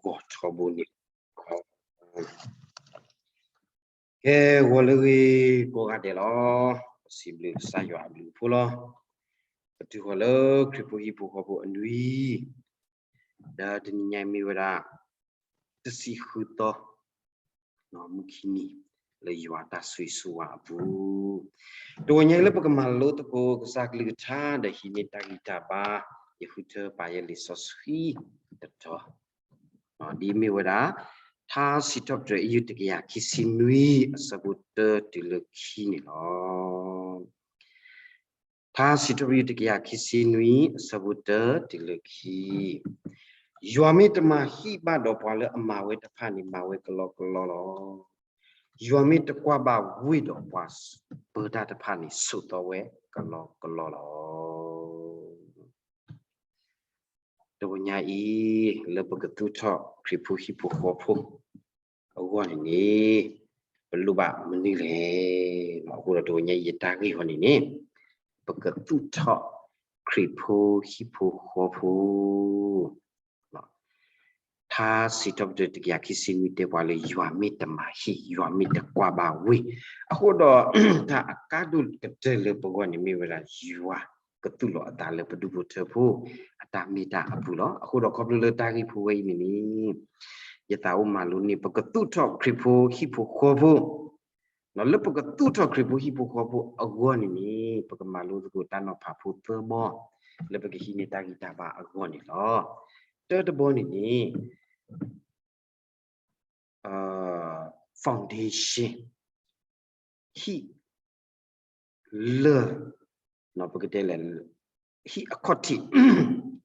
ပကဘၣ်မၤလိသကိးထီဘိန့ၣ် ကဲ ဂီၤလၢအဂ့ၤကိးဂၤဒဲးလီၤ. ပစံးဘျုးကစၢ်ယွၤအဘျုးအဖှိၣ်လီၤ. ပတုၤဃီၤလၢခရံာ်ဖိဟံၣ်ဖိဃီဖိအနွံ, ဒီးတနံၤညါအံၤမ့ၢ်ဝဲဒၣ် တဆံဃုသီ မုၢ်ခံနံၤ လၢယွၤတၢ်ဆိၣ်ဂ့ၤဆိၣ်ဝါအပူၤ, တဂီၤညါအံၤလၢပကမၤလိသကိးကစၢ်ကလုၢ်ကထါ ဒီးဟံးန့ၢ်တၢ်ဂံၢ်တၢ်ဘါ, ယဃုထၢပာ်ယဲလံာ်စီဆှံတတီၤ ဒ်မ့ၢ်ဝဲဒၣ် ထါစံးထီၣ်ပတြၢၤ အယုၢ်တကယၤခံဆံနွံ အဆၢဖိတၢတုၤလၢခံန့ၣ်လီၤ. ထါစံးထီၣ်ပတြၢၤ ယုၢ်တကယၤခံဆံနွံ အဆၢဖိတၢတုၤလၢခံ, ယွၤမ့ၢ်တမၤဟံၣ်ဘၣ်ဒီးပှၤလၢအမၤဝဲတဖၣ်န့ၣ် မၤဝဲကလီကလီလီၤ. ယွၤမ့ၢ်တကွၢ်ဘၣ်ဝ့ၢ်ဒီးပှၤပၢတၢ်တဖၣ်န့ၣ် ဆိးသီဝဲကလီကလီလီၤ. တဂီၤညါအံၤ လၢပကသူၣ်ထီၣ်ခရံာ်ဖိဟံၣ်ဖိဃီဖိအဂီၢ်န့ၣ်န့ၣ် ပလိၣ်ဘၣ်မနုၤလဲၣ်. အဃိဒီးတဂီၤညါအံၤယတၢ်ဂ့ၢ်ဝဲန့ၣ်န့ၣ် ပကသူၣ်ထီၣ်ခရံာ်ဖိဟံၣ်ဖိဃီဖိ ထါစံးထီၣ်ပတြၢၤ တကယၤခံဆံနွံ တဲပှၤလၢ ယွၤမ့ၢ်တမၤဟံၣ် ယွၤမ့ၢ်တကွၢ်ဘၣ်ဝ့ၢ်, အဃိဒီး တၢ်အကါဒိၣ်ကတၢၢ်လၢပဂီၢ်န့ၣ်မ့ၢ်ဝဲဒၣ် ယွၤကသူၣ်လီၤအသးလၢပဒူၣ်ဖိထၢဖိ အတၢ်မ့ၢ်တၢ်အပူၤလီၤ. အဃိဒီးခီဖျိလၢတၢ်ဂ့ၢ်ဖိဝဲအံၤန့ၣ်န့ၣ် ယသးအိၣ်မၤလိန့ၢ် ပကသူၣ်ထီၣ်ခရံာ်ဖိဟံၣ်ဖိဃီဖိ လၢပကသူၣ်ထီၣ်ခရံာ်ဖိဟံၣ်ဖိဃီဖိအဂီၢ်န့ၣ်န့ၣ် ပကမၤလိသကိးတၢ်နီၤဖးဖိသၢဘီ လၢပကဟံးန့ၢ်တၢ်ဂံၢ်တၢ်ဘါအဂီၢ်န့ၣ်လီၤ. တၢတဘီန့ၣ်န့ၣ် foundation ဟံၣ်လၢ ပကတဲလဲၣ် ဟံၣ်အခီၣ်ထံး,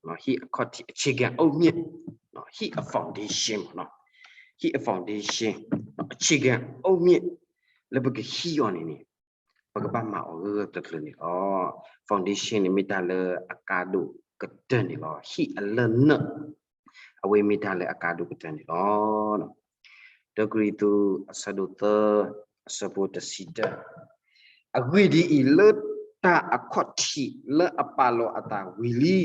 ဟံၣ်အခီၣ်ထံး အခြေခံအုတ်မြစ်, ဟံၣ်အ foundation မ့ၢ်နီၤ, ဟံၣ်အ foundation, အခြေခံအုတ်မြစ် လၢပကဟံးအီၤန့ၣ်န့ၣ် ပကဘၣ်မၤအီၤဂၢၢ်ဂၢၢ်ကျၢၤကျၢၤန့ၣ်လီၤ. foundation န့ၣ် မ့ၢ်တၢ်လၢအကါဒိၣ်ကတၢၢ်န့ၣ်လီၤ. ဟံၣ်အလၢၢ်နၢၣ် အဝဲမ့ၢ်တၢ်လၢအကါဒိၣ်ကတၢၢ်န့ၣ်လီၤ. တၢကရံၣ်သူး အဆၢဒိၣ်သၢ အဆၢဖိတဆံတၢ, အဂ့ၢ်ဒ်အံၤ, လၢတၢ်အခီၣ်ထံးလၢအပာ်လီၤအသးဝံၤလံ,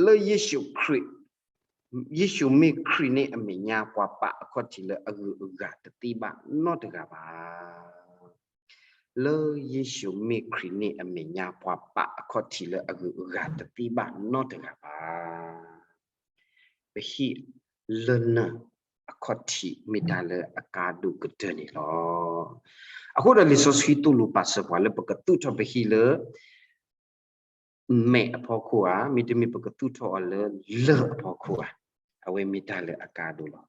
လၢယ့ၣ်ၡူးခရံာ် ယ့ၣ်ၡူးမ့ၢ်ခရံာ်န့ၣ်အမဲာ်ညါ ပှၤပာ်အခီၣ်ထံးလၢအဂုၤအဂၤတသ့ဘၣ်နီတဂၤဘၣ်. လၢယ့ၣ်ၡူးမ့ၢ်ခရံာ်န့ၣ်အမဲာ်ညါ ပှၤပာ်အခီၣ်ထံးလၢအဂုၤအဂၤတသ့ဘၣ်နီတဂၤဘၣ်. ပဟံၣ်လၢၢ်နၢၣ်အခီၣ်ထံး မ့ၢ်တၢ်လၢအကါဒိၣ်ကတၢၢ်န့ၣ်လီၤ. အဃိဒီးလံာ်စီဆှံသိၣ်လိပာ်စၢၤပှၤလၢပကသူၣ်ထီၣ်ပဟံၣ်လၢ မဲးအဖီခိၣ်ဧါ, မ့တမ့ၢ်ပကသူၣ်ထီၣ်အီၤလၢလၢၢ်အဖီခိၣ်ဧါ, အဝဲမ့ၢ်တၢ်လၢအကါဒိၣ်လီၤ.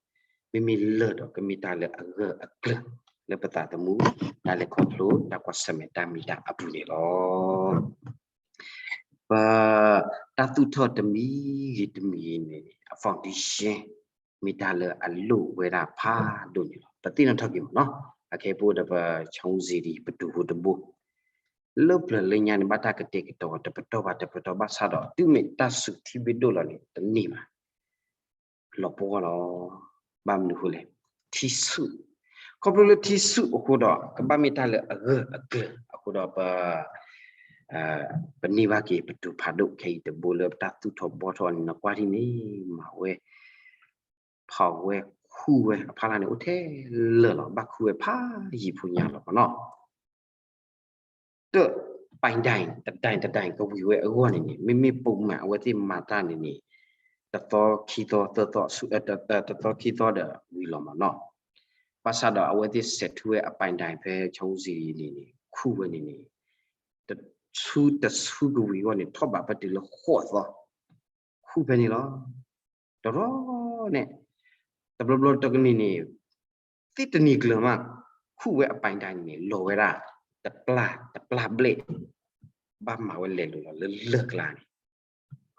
မ့မ့ၢ်လၢၢ်ဒီး ကမ့ၢ်တၢ်လၢအဂၢၢ်အကျၢၤ လၢပသးသမူ တၢ်လဲၤခီဖျိ တၢ်ကွၢ်ဆၢၣ်မဲာ်တၢ်မ့ၢ်တၢ်အပူၤန့ၣ်လီၤ. ပတၢ်သူၣ်ထီၣ်တမံၤဂ့ၤတမံၤဂ့ၤန့ၣ် အ foundation မ့ၢ်တၢ်လၢအလိၣ်ဝဲဒၣ်ဖးဒိၣ်န့ၣ်လီၤ. ပသ့ၣ်နီၣ်ထီၣ်က့ၤမ့ၢ်နီၤ, အခဲအံၤပအိၣ်ဒီးပ ဆၣ်အူစ့ဒံ ပဒူၣ်ဖိတဘိ လၢပျၢၤလၢညါန့ၣ် ဘၣ်တၢ်ကတဲာ်ကတီၤတပတီၢ်ဘၣ်တပတီၢ်ဘၣ်ဆၣ်ဒီး တုၤမ့ၢ်တၢ်စူၤထံဘ့ၣ်ဒိၣ်လီၤန့ၣ် တန့ၢ်ဘၣ် လီၤပှီၢ်လီၤ. ဘၣ်မနုၤအဃိလဲၣ်, ထံဆူၣ်, ခီဖျိလၢထံဆူၣ်အဃိဒီး ကဘၣ်မ့ၢ်တၢ်လၢအဂၢၢ်အကျၢၤအဃိဒီး ပ ပန့ၢ်ဘၣ်က့ၤပတူၤဖးဒိၣ်ခဲအံၤတဘိလၢပတၢ်သူၣ်ထီၣ်ဘှီထီၣ်န့ၣ် နကွၢ်ဒ်န့ၣ် မၤဝဲ ဖီၣ်ဝဲခူၣ်ဝဲ အဖီလာ်န့ၣ် အိၣ်ထဲလၢာ်လီၤ. ဘၣ်ခူၣ်ဝဲဖးယံာ်ဖိညါလီၤမ့ၢ်နီၤ. တၢ် ပၢၢ်ဒၣ် တဒၣ်တဒၣ်ကဝံၤဝဲအဂီၢ်န့ၣ်န့ၣ် မ့မ့ၢ်ပိာ်မုၣ်အဝဲသ့ၣ်မၤတၢ်န့ၣ်န့ၣ် တသီခံသီသၢသီ တသီခံသီဒီးဝံၤလီၤမ့ၢ်နီၤ. ဘၣ်ဆၣ်ဒီးအဝဲသ့ၣ်စဲးထူဝဲအပၢ်ဒၣ်ဖဲ ဆၣ်အူစ့ဒံန့ၣ်န့ၣ် ခူၣ်ဝဲန့ၣ်န့ၣ် တဆူတဆူကဝံၤအဂီၢ်န့ၣ် ထီၣ်ဘးပတုၤလၢဃိးသီ ခူၣ်ဖဲန့ၣ်လီၤ. တရီန့ၣ် တဘျီဘျီတကန့ၣ်န့ၣ် သ့တနံၤကျၢၤမး ခူၣ်ဝဲအပၢ်ဒၣ်န့ၣ်န့ၣ် လီၤဝဲဒၣ် တပျၢ် တပျၢ်ဘျဲၣ် ဘၣ်မၤဝဲလဲၤလိာ်လီၤလၢလၢၢ်ကျါန့ၣ်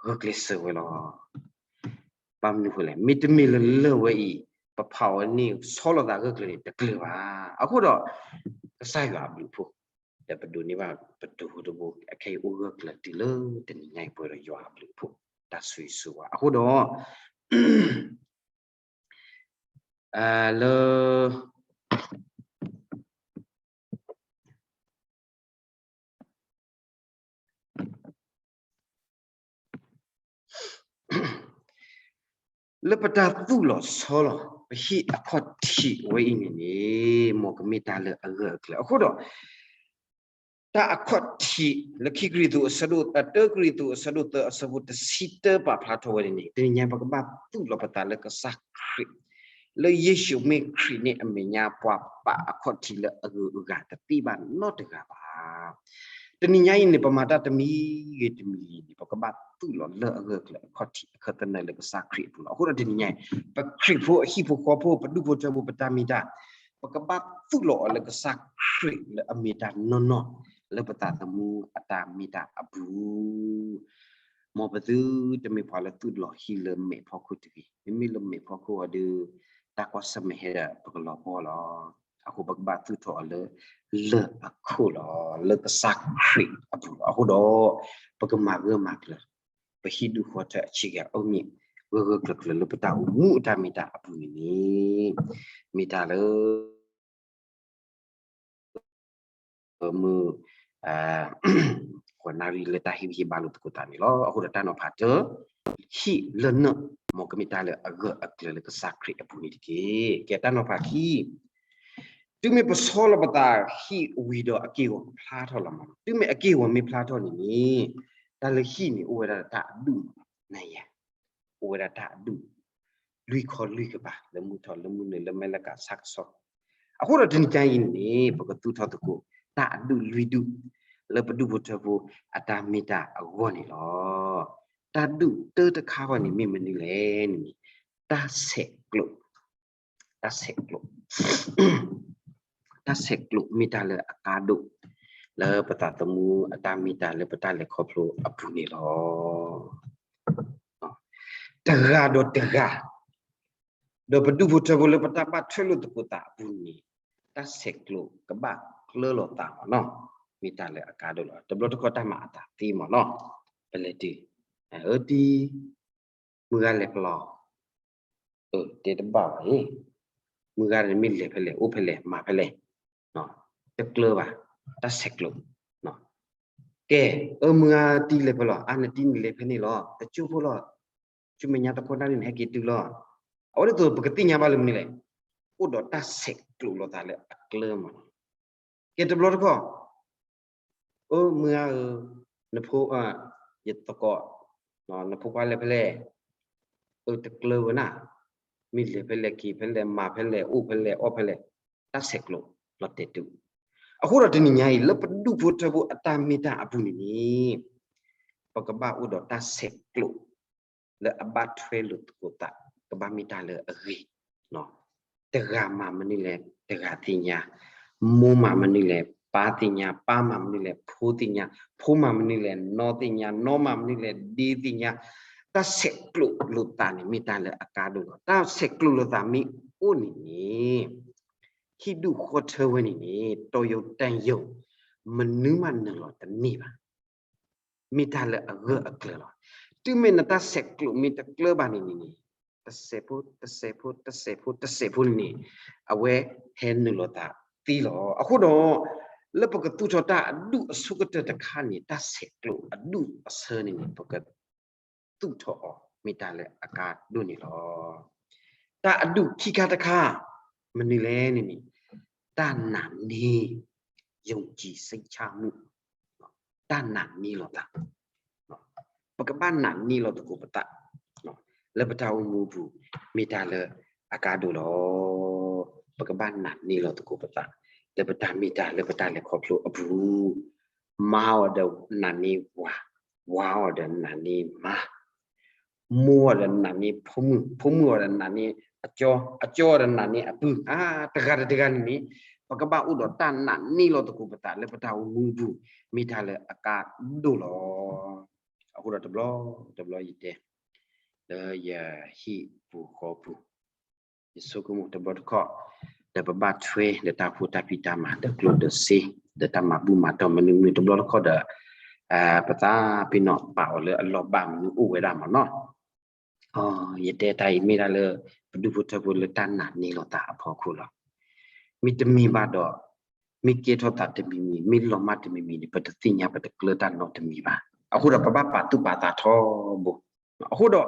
ဂၢၢ်ကျၢၤစၢၤဝဲလီၤ. ဘၣ်မနုၤဃိလဲၣ်, မ့တမ့ၢ်လၢလၢၢ်ဝဲအံၤ ပဖးအီၤန့ၣ် ဆီလီၤသးဂၢၢ်ကျၢၤန့ၣ် တကျၢၤဘၣ်. အဃိဒီး ကစၢ်ယွၤအဘျုးအဖှိၣ် ဒီးပဒိးန့ၢ်ဘၣ်ပတူၤဖိတဘိ အခဲအံၤအိၣ်ဂၢၢ်ကျၢၤတုၤလၢတနံၤညါအံၤ ပှဲၤဒီးယွၤအဘျုးအဖှိၣ် တၢ်ဆိၣ်ဂ့ၤဆိၣ်ဝါ. အဃိဒီး လၢ လၢပတၢ်သူၣ်လီၤဆီလီၤ ပဟံၣ်အခီၣ်ထံးဝဲအံၤန့ၣ်န့ၣ် မ်ကမ့ၢ်တၢ်လၢအဂၢၢ်အကျၢၤ. အဃိဒီး တၢ်အခီၣ်ထံးလၢခံ ကရံၣ်သူး အဆၢဒိၣ် တၢ ကရံၣ်သူး အဆၢဒိၣ်သၢ အဆၢဖိတဆံတၢ ပာ်ဖျါထီၣ်ဝဲန့ၣ်န့ၣ် တနံၤညါပကဘၣ်သူၣ်လီၤပသးလၢကစၢ်ခရံာ်, လၢယ့ၣ်ၡူးမ့ၢ်ခရံာ်န့ၣ်အမဲာ်ညါ ပှၤပာ်အခီၣ်ထံးလၢအဂုၤအဂၤတသ့ဘၣ်နီတဂၤဘၣ်. တနံၤညါအံၤန့ၣ် ပမၤတၢ်တမံၤဂ့ၤတမံၤဂ့ၤန့ၣ် ပကဘၣ်သူၣ်လီၤလၢအဂၢၢ်အကျၢၤအခီၣ်ထံးအခၢသနၢၣ်လၢကစၢ်ခရံာ်အပူၤလီၤ. အဃိဒီးတနံၤညါအံၤ ပခရံာ်ဖိအဟံၣ်ဖိဃီဖိ ပဒူၣ်ဖိထၢဖိ ပတၢ်မ့ၢ်တၢ် ပကဘၣ်သူၣ်လီၤအီၤလၢကစၢ်ခရံာ်လၢအမ့ၢ်တၢ်နီၢ်နီၢ် လၢပသးသမူအတၢ်မ့ၢ်တၢ်အပူၤ, မ်ပသုတမ့ၢ်ပှၤလၢသူၣ်လီၤဟံၣ်လၢမဲးဖီခိၣ်တဂ့ၤ. မ့မ့ၢ်လၢမဲးဖီခိၣ်အီၤဒီး တၢ်ကွၢ်ဆၢၣ်မဲာ်ဟဲဒီးပကလီၤဘီလီၤ. အဃိပကဘၣ်သူၣ်ထီၣ်အီၤလၢ လၢၢ်အခိၣ်လီၤ, လၢကစၢ်ခရံာ်အပူၤလီၤ. အဃိဒီး ပကမၤဂၢၢ်မၤကျၢၤ ပဟံၣ်ဒူၣ်ဃီထၢအဆံးကၤအမ့ၢ် ဂၢၢ်ဂၢၢ်ကျၢၤကျၢၤလၢပတၢ်အိၣ်မူအတၢ်မ့ၢ်တၢ်အပူၤန့ၣ်န့ၣ် မ့ၢ်တၢ်လၢ မုၢ် ဃိးနၣ်ရံၣ်လၢတၢ်ဟ့ၣ်ဂံၢ်ဟ့ၣ်ဘါလိာ်သကိးသးန့ၣ်လီၤ. အဃိဒီးတၢ်နီၤဖးတၢ ဟံၣ်လၢနၢၣ် မ်ကမ့ၢ်တၢ်လၢအဂၢၢ်အကျၢၤလၢကစၢ်ခရံာ်အပူၤန့ၣ်တက့ၢ်. ကဲတၢ်နီၤဖးခံ တုၤမ့ၢ်ပဆီလီၤပသးဟံၣ်ဝံၤဒီးအက့ၢ်အဂီၤဖျါထီၣ်လီၤမး, တုၤမ့ၢ်အက့ၢ်အဂီၤမ့ၢ်ဖျါထီၣ်န့ၣ်န့ၣ် တၢ်လၢဟံၣ်န့ၣ် အိၣ်ဝဲဒၣ်တၢ်အဒူၣ်မး, နယၤ အိၣ်ဝဲဒၣ်တၢ်အဒူၣ် လွံၢ်ခီလွံၢ်ကပၤ လၢမုၢ်ထီၣ်လၢမုၢ်နုာ်လၢမဲာ်လၢကးဆၣ်ကဆီ. အဃိဒီးတနံၤညါအံၤန့ၣ် ပကသူၣ်ထီၣ်သကိး တၢ်အဒူၣ်လွံၢ်ဒူၣ် လၢပဒူၣ်ဖိထၢဖိအတၢ်မ့ၢ်တၢ်အဂီၢ်န့ၣ်လီၤ. တၢ်ဒူၣ်တၢတခါဂီၢ်န့ၣ်မ့ၢ်မနုၤလဲၣ်န့ၣ် တၢ်ဆဲးကျိး တၢ်ဆဲးကျိး တၢ်ဆဲးကျိးမ့ၢ်တၢ်လၢအကါဒိၣ် လၢပသးသမူအတၢ်မ့ၢ်တၢ်လၢပတၢ်လဲၤခီဖျိအပူၤန့ၣ်လီၤ. တဂၤဒီးတဂၤ ဒီးပဒူၣ်ဖိထၢဖိလၢပတၢ်ဘၣ်ထွဲလိာ်သကိးသးအပူၤန့ၣ် တၢ်ဆဲးကျိးကဘၣ်ကျၢလိာ်သးမးနီၤ, မ့ၢ်တၢ်လၢအကါဒိၣ်လီၤ. တဘျီတခီၣ်တၢ်မၤအသးသ့မးနီၤ, ပလဲၤတုၤ အၢတံ မုၢ်ဂၤလဲၤဖဲလဲၣ်, အၢ တဲတဘၣ်ဘၣ်အံၤ, မုၢ်ဂၤန့ၣ်မ့ၢ်လဲၤဖဲလဲၣ် အိၣ်ဖဲလဲၣ် မၤဖဲလဲၣ်, တကျၢၤဘၣ်, တၢ်ဆဲးကျိး, ကဲ, အၢ မုၢ်ဂၤတံလဲၤဖဲလဲၣ်, အါ နတံန့ၣ်လဲၤဖဲန့ၣ်လီၤ, တကၠိဖိလီၤ, ကၠူမဲာ်ညါတခီဒၣ်န့ၣ် နဟဲက့ၤတုၤလီၤ. အဝဲဒ်သိးပကသ့ၣ်ညါဘၣ်လၢမနုၤလဲၣ်, အိၣ်ဒီးတၢ်ဆဲးကျိးလိာ်သးလၢအကျၢၤမးနီၤ. ကဲတဘျီတခီၣ် အၢ မုၢ်ဂၤဧၢ, နဖိ, ယသကိး, နဖိခွါလဲၤဖဲလဲၣ်, အၢ တကျၢၤဝဲနၤ, မ့ၢ်လဲၤဖဲလဲၣ် က့ၤဖဲလဲၣ် မၤဖဲလဲၣ် အိၣ်ဖဲလဲၣ် အီၣ်ဖဲလဲၣ်, တၢ်ဆဲးကျိးလီၤတဲာ်တုၤ. အဃိဒီးတနံၤညါအံၤ လၢပဒူၣ်ဖိထၢဖိအတၢ်မ့ၢ်တၢ်အပူၤန့ၣ်န့ၣ် ပကဘၣ်အိၣ်ဒီးတၢ်ဆဲးကျိး လၢအဘၣ်ထွဲလိာ်သကိးသး ကဘၣ်မ့ၢ်တၢ်လၢအဂ့ၤ, တဂၤမၤမနုၤလဲၣ် တဂၤသ့ၣ်ညါ, မိၢ်မၤမနုၤလဲၣ် ပၢ်သ့ၣ်ညါ, ပၢ်မၤမနုၤလဲၣ် ဖိသ့ၣ်ညါ, ဖိမၤမနုၤလဲၣ် နီၢ်သ့ၣ်ညါ, နီၢ်မၤမနုၤလဲၣ် ဒ့သ့ၣ်ညါ, တၢ်ဆဲးကျိးလိာ်သးန့ၣ် မ့ၢ်တၢ်လၢအကါဒိၣ်လီၤ. တၢ်ဆဲးကျိးလိာ်သးမ့ၢ်အိၣ်န့ၣ်န့ၣ် ဟံၣ်ဒူၣ်ဃီထၢဝဲန့ၣ်န့ၣ် တီယိၤတၢ်ယိၤ မနုၤမးနုာ်လီၤတန့ၢ်ဘၣ်. မ့ၢ်တၢ်လၢအဂၢၢ်အကျၢၤလီၤ. တုၤမ့ၢ်နတၢ်ဆဲးကျိးမ့ၢ်တကျၢၤဘၣ်န့ၣ်န့ၣ်န့ၣ် တစဲးဖိ တစဲးဖိ တစဲးဖိ တစဲးဖိန့ၣ်န့ၣ် အဝဲဟဲနုာ်လီၤသးသ့လီၤ. အဃိဒီး လၢပကသူၣ်ထီၣ်တၢ်အဒူၣ်အဆိကတၢၢ်တခါန့ၣ် တၢ်ဆဲးကျိးအဒူၣ်အဆၢန့ၣ်န့ၣ် ပက သူၣ်ထီၣ်အီၤ မ့ၢ်တၢ်လၢအကါဒိၣ်န့ၣ်လီၤ. တၢ်အဒူၣ်ခံခါတခါ မနုၤလဲၣ်န့ၣ်န့ၣ် တၢ်နာ်န့ၢ် ယုံကြည်စိတ်ချမှု, တၢ်နာ်န့ၢ်လီၤသး, ပကဘၣ်နာ်န့ၢ်လီၤသကိးပသး လၢပတၢ်အိၣ်မူအပူၤ မ့ၢ်တၢ်လၢအကါဒိၣ်လီၤ. ပကဘၣ်နာ်န့ၢ်လီၤသကိးပသး လၢပတၢ်မ့ၢ်တၢ်လၢပတၢ်လဲၤခီဖျိအပူၤ မါအီၤဒီးနာ်န့ၢ်ဝၤ, ဝၤအီၤဒီးနာ်န့ၢ်မါ, မိၢ်အီၤဒီးနာ်န့ၢ်ဖိမုၣ်, ဖိမုၣ်အီၤဒီးနာ်န့ၢ်အကၠီ, အကၠီအီၤဒီးနာ်န့ၢ်အပုၢ်, တဂၤဒီးတဂၤန့ၣ်န့ၣ် ပကဘၣ်အိၣ်ဒီးတၢ်နာ်န့ၢ်လီၤသကိးပသးလၢပတၢ်အိၣ်မူအပူၤ မ့ၢ်တၢ်လၢအကါဒိၣ်လီၤ. အဃိဒီးတဘျီတဘျီယတဲ လၢယဟံၣ်ပူၤဃီပူၤ ယဆိကမိၣ်တဘျီတခီၣ် ဒီးပဘၣ်ထွဲဒီးတၢ်ဖိတၢ်ဖံးတၢ်မၤ ဒီးကျိၣ်ဒီးစ့ ဒီးတၢ်မၤဘူၣ်မၤတီၢ်မနုၤမနုၤတဘျီတခီၣ်ဒီး ပသးပ့ၤနီၣ်ပာ်အီၤလၢအလီၢ်ဘၣ်မနုၤအိၣ်ဝဲဒၣ်မးနီၤ. ယတဲတၢ်အံၤမ့ၢ်ဒၣ်လၢ ပဒူၣ်ဖိထၢဖိလၢတၢ်နာ်န့ၢ်လီၤသးအဖီခိၣ်လီၤ. မ့တမ့ၢ်ဘၣ်ဒီး မ့ၢ်ကဲထီၣ်သးတမံၤမံၤ မ့ၢ်လီၤမၢ်တမံၤမံၤန့ၣ် ပတသ့ၣ်ညါပတကျၢၤတၢ်နီတမံၤဘၣ်. အဃိဒီးပဘၣ်ပာ်သူၣ်ပာ်သးထီဘိ. အဃိဒီး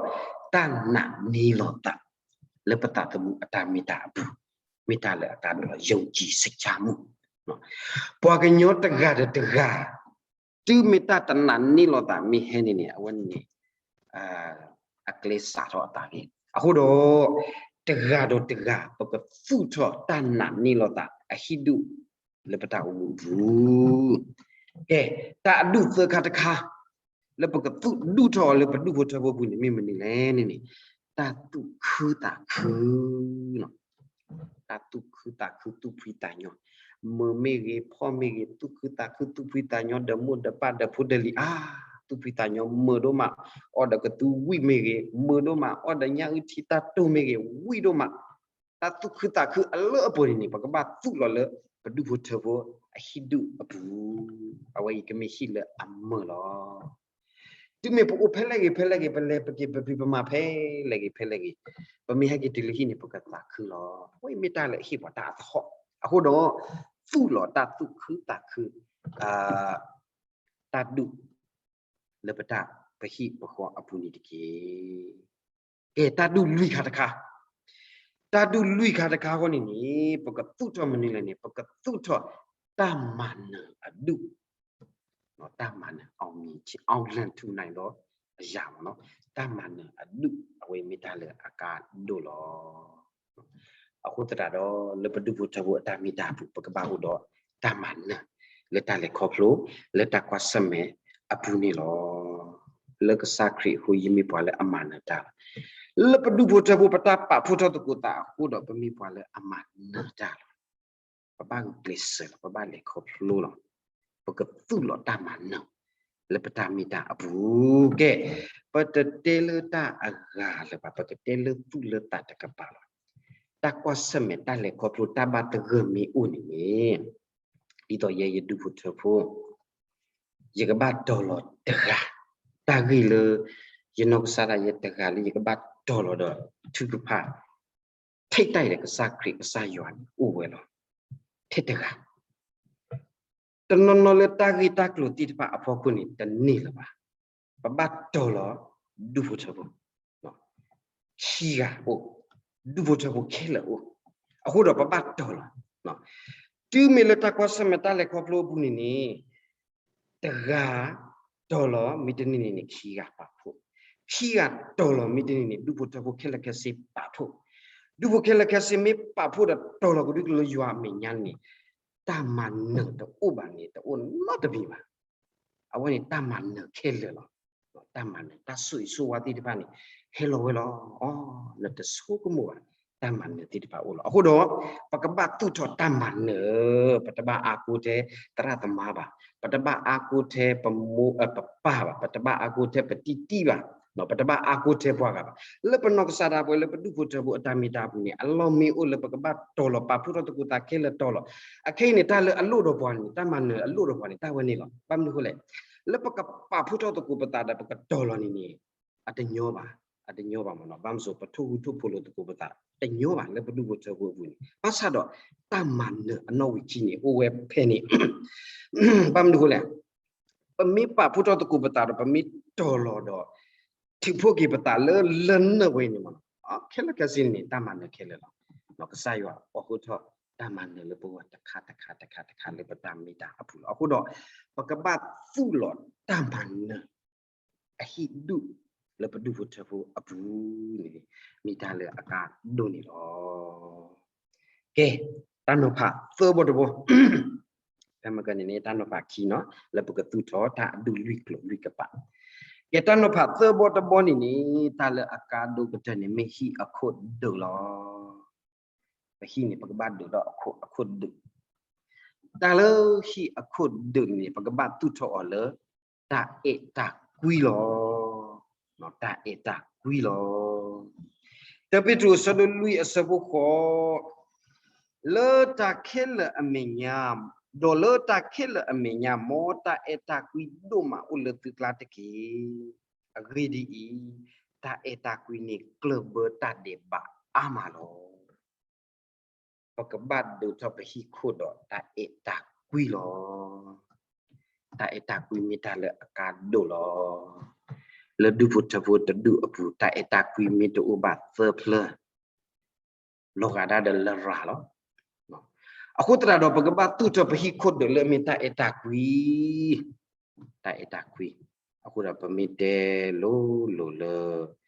တၢ်နာ်န့ၢ်လီၤသး လၢပသးသမူအတၢ်မ့ၢ်တၢ်အပူၤ, မ့ၢ်တၢ်လၢအကါဒိၣ်လီၤ. ယုံကြည်စိတ်ချမှု, ပှၤကညီတဂၤဒီးတဂၤ တုၤမ့ၢ်တၢ်တနာ်န့ၢ်လီၤသးမ့ၢ်ဟဲန့ၣ်န့ၣ် အဝဲန့ၣ်န့ၣ် အကျဲစးထီၣ်အသးန့ၣ် အဃိဒီး တဂၤဒီးတဂၤ ပကသူၣ်ထီၣ်တၢ်နာ်န့ၢ်လီၤသးအဟံၣ်ဒူၣ် လၢပတၢ်အိၣ်မူအပူၤ. ကဲ, တၢ်အဒူၣ်သၢခါတခါ လၢပကသူၣ်ဒူၣ်ထီၣ်အီၤလၢပဒူၣ်ဖိထၢဖိအပူၤန့ၣ် မ့ၢ်မနုၤလဲၣ်န့ၣ်န့ၣ် တၢ်သူၣ်ခုသးခု တၢ်သူၣ်ခုသးခုသူၣ်ဖှံသးညီ, မုာ်မ့ၢ်ဂ့ၤ ဖှီၣ်မ့ၢ်ဂ့ၤ သူၣ်ခုသးခုသူၣ်ဖှံသးညီ ဒီးမိၢ်ဒီးပၢ်ဒီးဖိဒီးလံၤ အါ, သူၣ်ဖှံသးညီ မုာ်ဒိၣ်မး, အီၣ်ဒီးကသူဝံၣ်မ့ၢ်ဂ့ၤ မုာ်ဒိၣ်မး, အီၣ်ဒီးညၣ်အုၣ်ထံတၢ်တိၢ်မ့ၢ်ဂ့ၤ ဝံၣ်ဒိၣ်မး, တၢ်သူၣ်ခုသးခုအလၢအပှဲၤန့ၣ်န့ၣ် ပကဘၣ်သူၣ်လီၤလၢပဒူၣ်ဖိထၢဖိအဟံၣ်ဒူၣ်အပူၤ, အဝဲအံၤကမ့ၢ်ဟံၣ်လၢအမုာ်လီၤ. တုၤမ့ၢ်ပအိၣ်ဖဲလဲၣ်ဂ့ၤဖဲလဲၣ်ဂ့ၤ ပလဲၤပက့ၤပဖံးပမၤဖဲလဲၣ်ဂ့ၤဖဲလဲၣ်ဂ့ၤ, ပမ့ၢ်ဟဲက့ၤတုၤလၢဟံၣ်န့ၣ် ပကသးခုလီၤ. အဝဲအံၤမ့ၢ်တၢ်လၢအဟ့ၣ်ပှၤတၢ်အသဟီၣ်, အဃိဒီး သူၣ်လီၤတၢ်သူၣ်ခုသးခု တၢ်ဒူၣ် လၢပတၢ်ပဟံၣ်ပဃီအပူၤန့ၣ်တက့ၢ်. ကဲ, တၢ်ဒူၣ်လွံၢ်ခါတခါ, တၢ်ဒူၣ်လွံၢ်ခါတခါအဃိန့ၣ်န့ၣ် ပကသူၣ်ထီၣ်မနုၤလဲၣ်န့ၣ် ပကသူၣ်ထီၣ်တၢ်မၤနၢၤအဒူၣ်, တၢ်မၤနၢၤ အောင်မြင်ခြင်း အောင်လံသူနိုင်သောအရာပေါ့နော်, တၢ်မၤနၢၤအဒူၣ် အဝဲမ့ၢ်တၢ်လၢအကါဒိၣ်လီၤ. အဃိသတးဒီး လၢပဒူၣ်ဖိထၢဖိအတၢ်မ့ၢ်တၢ်အပူၤ ပကဘၣ်အိၣ်ဒီးတၢ်မၤနၢၤ လၢတၢ်လဲၤခီဖျိ, လၢတၢ်ကွၢ်ဆၢၣ်မဲာ်အပူၤန့ၣ်လီၤ. လၢကစၢ်ခရံာ်အဃိ ယမ့ၢ်ပှၤလၢအမၤနၢၤတၢ်လီၤ. လၢပဒူၣ်ဖိထၢဖိ ပတၢ်ပာ်ဖှိၣ်ထီၣ်သကိးသးအဃိဒီး ပမ့ၢ်ပှၤလၢအမၤနၢၤတၢ်လီၤ. ပဘၣ်ဂုာ်ကျဲးစၢးလီၤ, ပဘၣ်လဲၤခီဖျိလီၤ. ပကသူၣ်လီၤတၢ်မၤနၢၤ လၢပတၢ်မ့ၢ်တၢ်အပူၤ. ကဲ, ပတတဲလၢတၢ်အဂၤလၢၤဘၣ်, ပကတဲလၢသူၣ်လၢသးတကပၤလီၤ. တၢ်ကွၢ်ဆၢၣ်မဲာ် တၢ်လဲၤခီဖျိ တၢ်ဘၣ်သဂၢၢ်မ့ၢ်အိၣ်န့ၣ်န့ၣ်, ဒ်သိးယဲယဒူၣ်ဖိထၢဖိ ယကဘၣ်တီၤလီၤတဂၤ, တၢ်ဂ့ၢ်လၢ ယနီၢ်ကစၢ်ဒၣ်ယဲတဂၤလၢယကဘၣ်တီၤလီၤဒီးထုကဖၣ် ထိတ်တိုက်ဒီးကစၢ်ခရံာ်ကစၢ်ယွၤန့ၣ် အိၣ်ဝဲလီၤ. ထဲတဂၤ တနီၤနီၤလၢတၢ်ဂ့ၢ်တၢ်ကျိၤသ့ၣ်တဖၣ်အဖီခိၣ်န့ၣ် တန့ၢ်လၢၤဘၣ်. ပဘၣ်တီၤလီၤဒူၣ်ဖိထၢဖိ ခံဂၤအိၣ်, ဒူၣ်ဖိထၢဖိခဲလၢာ်အိၣ်, အဃိဒီးပဘၣ်တီၤလီၤ. တုၤမ့ၢ်လၢတၢ်ကွၢ်ဆၢၣ်မဲာ်တၢ်လဲၤခီဖျိအပူၤန့ၣ်န့ၣ် တဂၤတီၤလီၤ မ့ၢ်တန့ၢ်န့ၣ်န့ၣ် ခံဂၤပာ်ဖှိၣ်, ခံဂၤတီၤလီၤ မ့ၢ်တန့ၢ်န့ၣ် ဒူၣ်ဖိထၢဖိခဲလၢာ်ခဲဆ့ပာ်ဖှိၣ်, ဒူၣ်ဖိခဲလၢာ်ခဲဆ့မ့ၢ်ပာ်ဖှိၣ်ဒီးတီၤလီၤကဒုကလၢယွၤအမဲာ်ညါန့ၣ် တၢ်မၤနၢၤတအိၣ်ဘၣ်န့ၣ် တအိၣ်နီတမံၤဘၣ်. အဝဲန့ၣ်တၢ်မၤနၢၤခဲလၢာ်လီၤ. တၢ်မၤနၢၤ တၢ်ဆိၣ်ဂ့ၤဆိၣ်ဝါသ့ၣ်တဖၣ်န့ၣ် ဟဲလီၤဝဲလီၤ. အီၤ နတဆိကမိၣ်ဘၣ်, တၢ်မၤနၢၤသ့ၣ်တဖၣ်အိၣ်လီၤ. အဃိဒီး ပကဘၣ်သူၣ်ထီၣ်တၢ်မၤနၢၤ, ပတဘၣ်အါကိးထဲသရၣ်သမါဘၣ်, ပတဘၣ်အါကိးထဲပမိၢ်ပပၢ်ဘၣ်, ပတဘၣ်အါကိးထဲပတံၢ်တံၢ်ဘၣ်, ပတဘၣ်အါကိးထဲပှၤဂၤဘၣ်. လၢပနီၢ်ကစၢ်ဒၣ်ပဝဲလၢပဒူၣ်ဖိထၢဖိအတၢ်မ့ၢ်တၢ်အပူၤန့ၣ် အလီၢ်မ့ၢ်အိၣ်လၢပကဘၣ်တီၤလီၤပာ်ဖှိၣ်ထီၣ်သကိးသးခဲလၢာ်တီၤလီၤ. အခဲအံၤန့ၣ် တၢ်လၢအလိၣ်ဒီးပှၤန့ၣ် တၢ်မၤနၢၤအလိၣ်ဒီးပှၤန့ၣ် တၢ်ဝဲန့ၣ်လီၤ. ဘၣ်မနုၤအဃိလဲၣ်, လၢပကပာ်ဖှိၣ်ထီၣ်သကိးပသးဒီးပကတီၤလီၤန့ၣ်န့ၣ် အတညီဘၣ်, အတညီဘၣ်မ့ၢ်နီၤ. ဘၣ်မနုၤအဃိ ပထိၣ်ဟူးထိၣ်ဖိးလိာ်သကိးပသး တညီဘၣ်လၢပဒူၣ်ဖိထၢဖိအပူၤန့ၣ်. ဘၣ်ဆၣ်ဒီး တၢ်မၤနၢၤအနီၣ်ဝံာ်ခံန့ၣ် အိၣ်ဝဲဖဲန့ၣ် ဘၣ်မနုၤအဃိလဲၣ်, ပမ့ၢ်ပာ်ဖှိၣ်ထီၣ်သကိးပသးဒီး ပမ့ၢ်တီၤလီၤဒီး ထုးဖှိၣ်က့ၤပသးလၢလၢနၢ်ဝဲန့ၣ်မ့ၢ်နီၤ, ခဲလၢာ်ခဲဆ့န့ၣ် တၢ်မၤနၢၤခဲလၢာ်လီၤ. ကစၢ်ယွၤအိးထီၣ်တၢ်မၤနၢၤလၢပဂီၢ်တခါတခါတခါတခါလၢပတၢ်မ့ၢ်တၢ်အပူၤလီၤ. အဃိဒီး ပကဘၣ်သူၣ်လီၤတၢ်မၤနၢၤ အဟံၣ်ဒူၣ်လၢပဒူၣ်ဖိထၢဖိအပူၤန့ၣ် မ့ၢ်တၢ်လၢအကါဒိၣ်န့ၣ်လီၤ. ကဲ, တၢ်နီၤဖးသၢဘီတဘီ, ဖဲမ့ၢ်ကန့ၣ်န့ၣ် တၢ်နီၤဖးခံနီၤ လၢပကသူၣ်ထီၣ်တၢ်အဒူၣ်လွံၢ်ကျိၤလွံၢ်ကပၤ. ကဲ, တၢ်နီၤဖးသၢဘီတဘီန့ၣ်န့ၣ် တၢ်လၢအကါဒိၣ်ကတၢၢ်န့ၣ် မ့ၢ်ဟံၣ်အခိၣ်ဒုးလီၤ. ပဟံၣ်န့ၣ် ပကဘၣ်ဒုးဒီးအခိၣ်ဒုး. တၢ်လၢဟံၣ်အခိၣ်ဒုးန့ၣ် ပကဘၣ်သူၣ်ထီၣ်အီၤလၢ တၢ်အဲၣ်တၢ်ကွံလီၤ. တၢ်အဲၣ်တၢ်ကွံလီၤ. တၢပ့းတရူးအဆၢဒိၣ်လွံၢ်အဆၢဖိဃိး, လၢတၢ်ခဲလၢာ်အမဲာ်ညါ, ဒီးလၢတၢ်ခဲလၢာ်အမဲာ်ညါ မ်တၢ်အဲၣ်တၢ်ကွံဒိၣ်မးအိၣ်လၢသုကျါတက့ၢ်. အဂ့ၢ်ဒ်အံၤ, တၢ်အဲၣ်တၢ်ကွံန့ၣ် ကျၢၢ်ဘၢတၢ်ဒဲးဘးအါမးလီၤ. ပကဘၣ်ဒုးထီၣ်ပဟံၣ်ခိၣ်ဒီးတၢ်အဲၣ်တၢ်ကွံလီၤ. တၢ်အဲၣ်တၢ်ကွံမ့ၢ်တၢ်လၢအကါဒိၣ်လီၤ. လၢဒူၣ်ဖိထၢဖိတဒူၣ်အပူၤ တၢ်အဲၣ်တၢ်ကွံမ့ၢ်တအိၣ်ဘၣ်သၢဖျၢၣ် လီၤဂာ်ဒၣ်ဒီးလရာ်လီၤ. အဃိသတးဒီး ပကဘၣ်သူၣ်ထီၣ်ပဟံၣ်ခိၣ်ဒုးလၢအမ့ၢ်တၢ်အဲၣ်တၢ်ကွံ, တၢ်အဲၣ်တၢ်ကွံ. အဃိဒီးပမ့ၢ်တဲလိၤလိၤလၢ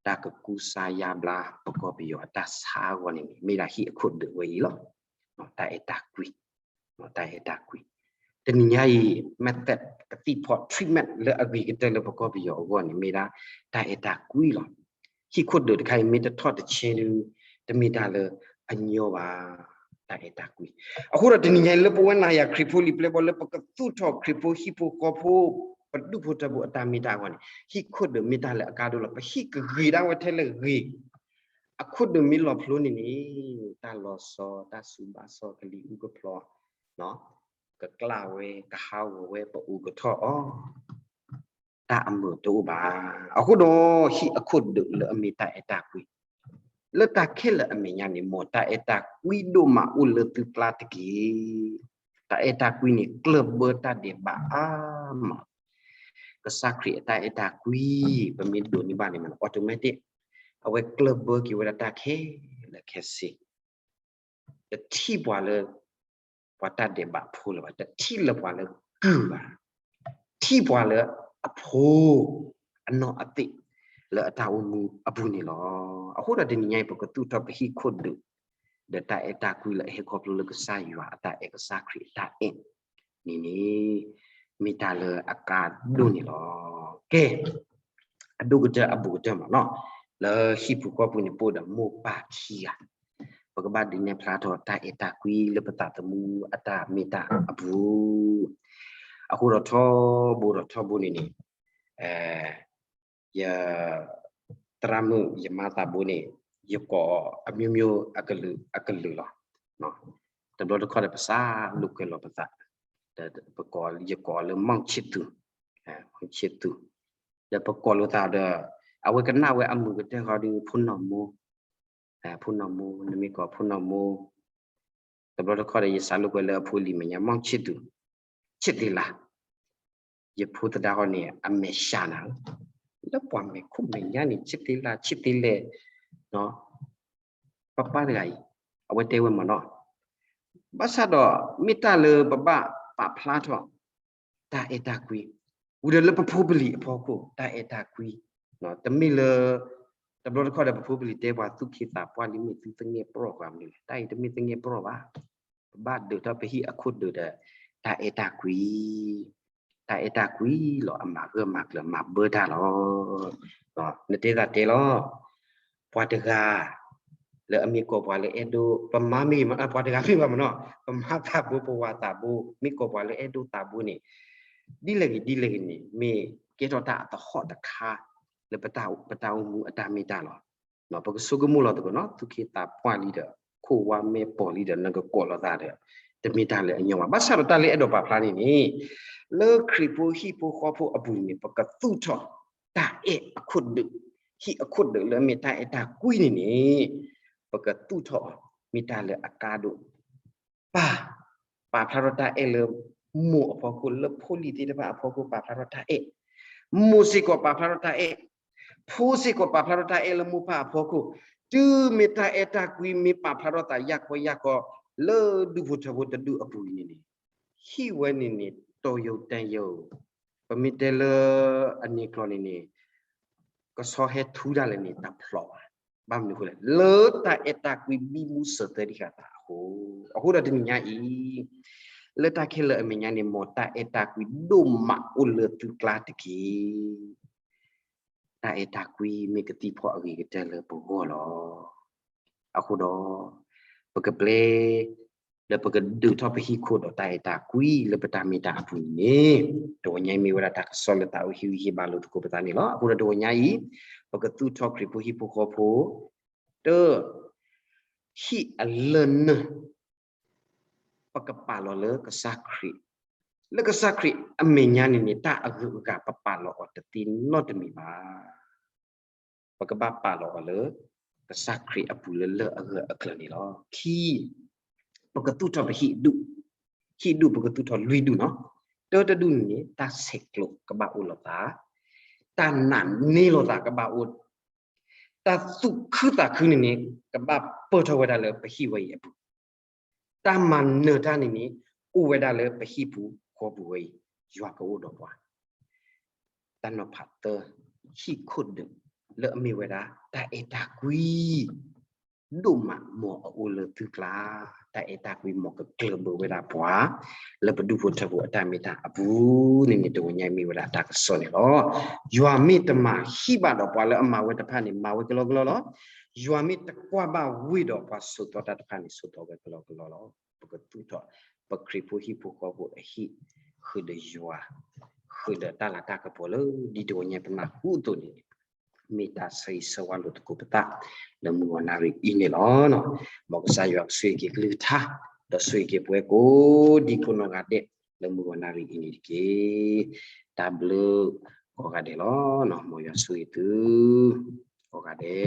တၢ်ကကူစါယါဘျါပကီၢ်ပယီၤအတၢ်ဆါအဂီၢ်န့ၣ်န့ၣ် မ့ၢ်ဒၣ်ဟံၣ်အခိၣ်ဒုးဝဲအံၤလီၤ. တၢ်အဲၣ်တၢ်ကွံ တၢ်အဲၣ်တၢ်ကွံ. တနံၤညါအံၤ method ကသံၣ်ဖီ treatment လၢအဂ့ၤကတၢၢ်လၢပကီၢ်ပယီၤအဂီၢ်န့ၣ် မ့ၢ်ဒၣ်တၢ်အဲၣ်တၢ်ကွံလီၤ. ဟံၣ်ခိၣ်ဒုးတခါအံၤ မ့ၢ်တထီၣ်တဆဲးဒီး တမ့ၢ်တၢ်လၢအညီဘၣ်, တၢ်အဲၣ်တၢ်ကွံ. အဃိဒီးတနံၤညါအံၤ လၢပဝဲနၤယၤခရံာ်ဖိလံၤပျဲၢ်ဘီၣ် လၢပကသူၣ်ထီၣ်ခရံာ်ဖိဟံၣ်ဖိဃီဖိ ပဒူၣ်ဖိထၢဖိအတၢ်မ့ၢ်တၢ်အဂီၢ်န့ၣ် ဟံၣ်ခိၣ်ဒုးမ့ၢ်တၢ်လၢအကါဒိၣ်လီၤ. ပဟံၣ်ကဂ့ၤဒၣ်ဝဲထဲလဲၣ်ဂ့ၤ အခိၣ်ဒုးမ့ၢ်လီၤဖျိန့ၣ်န့ၣ် တၢ်လီၤဆီ တၢ်စူၤဘၣ်ဆီ ကလံၤအူကဖျီ ကကျၢ်ဝဲ ကဟးဂီၤဝဲ ပအိၣ်ကထီၣ်အီၤ တၢ်အမုာ်တအိၣ်ဘၣ်. အဃိဒီး ဟံၣ်အခိၣ်ဒုးလၢအမ့ၢ်တၢ်အဲၣ်တၢ်ကွံ လၢတၢ်ခဲလၢာ်အမဲာ်ညါန့ၣ် မ်တၢ်အဲၣ်တၢ်ကွံဒိၣ်မးအိၣ်လၢသုကျါတက့ၢ်. တၢ်အဲၣ်တၢ်ကွံန့ၣ် ကျၢၢ်ဘၢတၢ်ဒဲးဘးအါမး. ကစၢ်ခရံာ်အတၢ်အဲၣ်တၢ်ကွံ ပမ့ၢ်ဒိးန့ၢ်ဘၣ်န့ၣ် automatic အဝဲကျၢၢ်ဘၢက့ၤဝဲဒၣ်တၢ်ခဲလၢာ်ခဲဆ့ တထံၣ်ပှၤလၢ ပှၤတၢ်ဒဲးဘးဖိလၢၤဘၣ်, တထံၣ်လၢပှၤလၢကုၢ်ဘၣ်, ထံၣ်ပှၤလၢအဖိ အနီၢ်အသ့ၣ် လၢအတၢ်အိၣ်မူအပူၤန့ၣ်လီၤ. အဃိဒီးတနံၤညါအံၤ ပကသူၣ်ထီၣ်ပဟံၣ်ခိၣ်ဒုး ဒီးတၢ်အဲၣ်တၢ်ကွံလၢအဟဲခီဖျိလၢကစၢ်ယွၤအတၢ်အဲၣ်ကစၢ်ခရံာ်အတၢ်အဲၣ်န့ၣ်န့ၣ် မ့ၢ်တၢ်လၢအကါဒိၣ်န့ၣ်လီၤ. ကဲ အဒိၣ်ကတၢၢ်အဘူးကတၢၢ်မးနီၤ, လၢဟံၣ်ပူၤဃီပူၤန့ၣ် ပအိၣ်ဒီးမိၢ်ပၢ်ခံဂၤ, ပကဘၣ်ဒုးနဲၣ်ဖျါထီၣ်တၢ်အဲၣ်တၢ်ကွံလၢပသးသမူအတၢ်မ့ၢ်တၢ်အပူၤ, အဃိဒီးထီဘိဒီးထီဘိန့ၣ်န့ၣ် ယ သရၣ်မုၣ်ယမါသးဘိန့ၣ် ယကိးအမျိုးမျိုးအကလုာ်အကလုာ်လီၤ. တဘျီတခီၣ်ဒီးပစးလိာ်ကွဲလီၤပသး, ဒီးပကိး ယကိးလၢ မောင်ချစ်သူ, မောင်ချစ်သူ, ဒီးပကိးလိာ်သးဒီး အဝဲကနၣ်ဝဲအမုာ်ကတၢၢ်ဃီဒီး ဖိနီၢ်မိၢ်, ဖိနီၢ်မိၢ်, နမ့ၢ်ကိးဖိနီၢ်မိၢ်, တဘျီတခီၣ်ဒီး ယစးလိာ်ကွဲလၢအဖိလံၤမဲာ်ညါ မောင်ချစ်သူ, ချစ်သေးလား, ယဖိသဒါဃီန့ၣ် အမဲာ်ဆှးနၤဧၢ, လၢပှၤမဲာ်ခိၣ်မဲာ်ညါန့ၣ် ချစ်သေးလား, ချစ်သေးလဲၣ်, ပၢ်ပၢ်တဂၤအံၤ အဝဲတဲဝဲမ့ၢ်နီၤ, ဘၣ်ဆၣ်ဒီး မ့ၢ်တၢ်လၢပဘၣ်ပာ်ဖျါထီၣ် တၢ်အဲၣ်တၢ်ကွံ, ဝံၤဒီးလၢပဖိပလံၤအဖီခိၣ် တၢ်အဲၣ်တၢ်ကွံ, တမ့ၢ်လၢ တဘျီတခီၣ်ဒီး ပဖိပလံၤတဲပှၤ သူၣ်က့သးပှၢ်လံ မ့ၢ်သုသငဲၣ်ပြီၢ်ပှၤမနုၤလဲၣ်, တၢ်အံၤတမ့ၢ်သငဲၣ်ပြီၢ်ဘၣ်. ပဘၣ်ဒုးထီၣ်ပဟံၣ်အခိၣ်ဒုးဒီး တၢ်အဲၣ်တၢ်ကွံ, တၢ်အဲၣ်တၢ်ကွံလီၤ အမၤဂၢၢ်မၤကျၢၤ မၤဘၢတၢ်လီၤ. နတဲသးတဲလီၤ, ပှၤတဂၤ လၢအမ့ၢ်ကိးပှၤလၢအဲၣ်ဒိး ပမါမ့ၢ် ပှၤတဂၤမ့ၢ်ဘၣ်မ့ၢ်နီၤ, ပမါသးဘိ ပဝၤသးဘိ မ့ၢ်ကိးပှၤလၢအဲၣ်ဒိးသးဘိန့ၣ် ဒ်လဲၣ်ဂ့ၤဒ်လဲၣ်ဂ့ၤန့ၣ် မ့ၢ်ကဲထီၣ်တၢ်အသဟီၣ်တခါ လၢပတၢ်အိၣ်မူအတၢ်မ့ၢ်တၢ်လီၤ. ပကဆိကမိၣ်လီၤသကိးနီၤ, သူၣ်က့သးပှၢ်လံဒီး ခိၣ်ဝါမဲာ်ပိာ်လံဒီး နကကိးလိာ်သးဒီး တမ့ၢ်တၢ်လၢအညီဘၣ်. ဘၣ်ဆၣ်ဒီးတၢ်လၢအဲၣ်ဒိးပာ်ဖျါန့ၣ်န့ၣ် လၢခရံာ်ဖိဟံၣ်ဖိဃီဖိအပူၤန့ၣ် ပကသူၣ်ထီၣ် တၢ်အဲၣ်အခိၣ်ဒုး, ဟံၣ်အခိၣ်ဒုးလၢအမ့ၢ်တၢ်အဲၣ်တၢ်ကွံန့ၣ်န့ၣ် ပကသူၣ်ထီၣ်အီၤ မ့ၢ်တၢ်လၢအကါဒိၣ် ပၢ်, ပာ်ဖျါထီၣ်တၢ်အဲၣ်လၢမိၢ်အဖီခိၣ်, လၢဖိလံၤသ့ၣ်တဖၣ်အဖီခိၣ် ပာ်ဖျါထီၣ်တၢ်အဲၣ်, မိၢ်စ့ၢ်ကီးပာ်ဖျါထီၣ်တၢ်အဲၣ်, ဖိစ့ၢ်ကီးပာ်ဖျါထီၣ်တၢ်အဲၣ်လၢမိၢ်ပၢ်အဖီခိၣ်, တုၤမ့ၢ်တၢ်အဲၣ်တၢ်ကွံ မ့ၢ်ပာ်ဖျါထီၣ်သးယၢ်ခီယၢ်ခီ လၢဒူၣ်ဖိထၢဖိတဒူၣ်အပူၤန့ၣ်န့ၣ်, ဟံၣ်ဝဲန့ၣ်န့ၣ် တီၢ်ယိာ်တၢ်ယိာ်, ပမ့ၢ်တဲလၢအန့ၣ်ကျီန့ၣ်န့ၣ် ကဆီဟဲထူတၢ်လဲၣ်န့ၣ် တၢ်ဖျိးဘၣ်. ဘၣ်မနုၤအဃိလဲၣ်, လၢတၢ်အဲၣ်တၢ်ကွံဘံဘူဆၢၣ်သၢဒံးဃာ်သးအဃိ, အဃိဒီးတနံၤညါအံၤ လၢတၢ်ခဲလၢာ်အမဲာ်ညါန့ၣ် မ်တၢ်အဲၣ်တၢ်ကွံဒိၣ်မးအိၣ်လၢသုကျါတက့ၢ်. တၢ်အဲၣ်တၢ်ကွံမ့ၢ်ကသံၣ်ဖီအဂ့ၤကတၢၢ်လၢပဂီၢ်လီၤ. အဃိဒီး ပကပျဲ ဒီးပကဒုးထီၣ်ပဟံၣ်ခိၣ်ဒီးတၢ်အဲၣ်တၢ်ကွံလၢပတၢ်မ့ၢ်တၢ်အပူၤန့ၣ်, တဂီၤညါအံၤမ့ၢ်ဝဲဒၣ်တၢ်ကစီၣ်လၢသးအိၣ်ဟံၣ်ဂံၢ်ဟံၣ်ဘါလိာ်သကိးပသးန့ၣ်လီၤ. အဃိဒီးတဂီၤညါအံၤ ပကသူၣ်ထီၣ်ခရံာ်ဖိဟံၣ်ဖိဃီဖိ တၢ် ဟံၣ်အလၢၢ်နၢၢ် ပကပာ်လီၤလၢကစၢ်ခရံာ်, လၢကစၢ်ခရံာ်အမဲာ်ညါန့ၣ်န့ၣ် တၢ်အဂုၤအဂၤပပာ်လီၤအီၤတသ့နီတမံၤဘၣ်. ပကဘၣ်ပာ်လီၤအီၤလၢ ကစၢ်ခရံာ်အပူၤလၢလၢၢ်အဂၢၢ်အကျၢၤန့ၣ်လီၤ. ခံ, ပကသူၣ်ထီၣ်ပဟံၣ်ဒူၣ်, ဟံၣ်ဒူၣ်ပကသူၣ်ထီၣ်လွံၢ်ဒူၣ်နီၤ. တၢတဒူၣ်န့ၣ်န့ၣ် တၢ်ဆဲးကျိးကဘၣ်အိၣ်လီၤသး, တၢ် တၢ်နာ်န့ၢ်လိာ်သးကဘၣ်အိၣ်, တၢ်သူၣ်ခုသးခုန့ၣ်န့ၣ် ကဘၣ်ပၢၢ်ထီၣ်ဝဲဒၣ်လၢပဟံၣ်ဝဲအံၤအပူၤ, တၢ်မၤနၢၤတၢ်န့ၣ်န့ၣ် အိၣ်ဝဲဒၣ်လၢပဟံၣ်ပူၤဃီပူၤဝဲအံၤ, ယွၤကအိၣ်ဒီးပှၤ. တၢ်နီၤဖးသၢ, ဟံၣ်ခိၣ်ဒၢးလၢအမ့ၢ်ဝဲဒၣ် တၢ်အဲၣ်တၢ်ကွံ ဒိၣ်မး မ်အအိၣ်လၢသုကျါ, တၢ်အဲၣ်တၢ်ကွံ မ်ကကျၢၢ်ဘၢဝဲဒၣ်ပှၤ လၢပဒူၣ်ဖိထၢဖိအတၢ်မ့ၢ်တၢ်အပူၤန့ၣ်န့ၣ် တဝီညါအံၤမ့ၢ်ဝဲဒၣ်တၢ်ကစီၣ်န့ၣ်လီၤ. ယွၤမ့ၢ်တမၤဟံၣ်ဘၣ်ဒီး ပှၤလၢအမၤဝဲတဖၣ်န့ၣ် မၤဝဲကလီကလီလီၤ. ယွၤမ့ၢ်တကွၢ်ဘၣ်ဝ့ၢ်ဒီး ပှၤဆိးသီတၢ်တဖၣ်န့ၣ် ဆိးသီဝဲကလီကလီလီၤ. ပကသူၣ်ထီၣ် ပခရံာ်ဖိဟံၣ်ဖိဃီဖိအဟံၣ်, ဃုာ်ဒီးယွၤ, ဃုာ်ဒီးတၢ်လၤတၢ်ကပီၤလၢ ဒ်တဝီညါအံၤပနၢ်ဟူအသိးန့ၣ် မ့ၢ်တၢ်ဆၢဂ့ၤဆၢဝါလိာ်သကိးပသး လၢမုၢ်ဂီၤနၣ်ရံၣ်အံၤန့ၣ်လီၤ. မ်ကစၢ်ယွၤကဆိၣ်ဂ့ၤက့ၤကလုၢ်ကထါ, ဒီးဆိၣ်ဂ့ၤက့ၤပဝဲကိးဒံကိးနီၢ်ဂၤဒဲး လၢမုၢ်ဂီၤနၣ်ရံၣ်အံၤန့ၣ်တက့ၢ်. တၢ်ဘျုးကိးဂၤဒဲးလီၤ. မ်ယွၤဆိၣ်ဂ့ၤသုကိးဂၤဒဲး.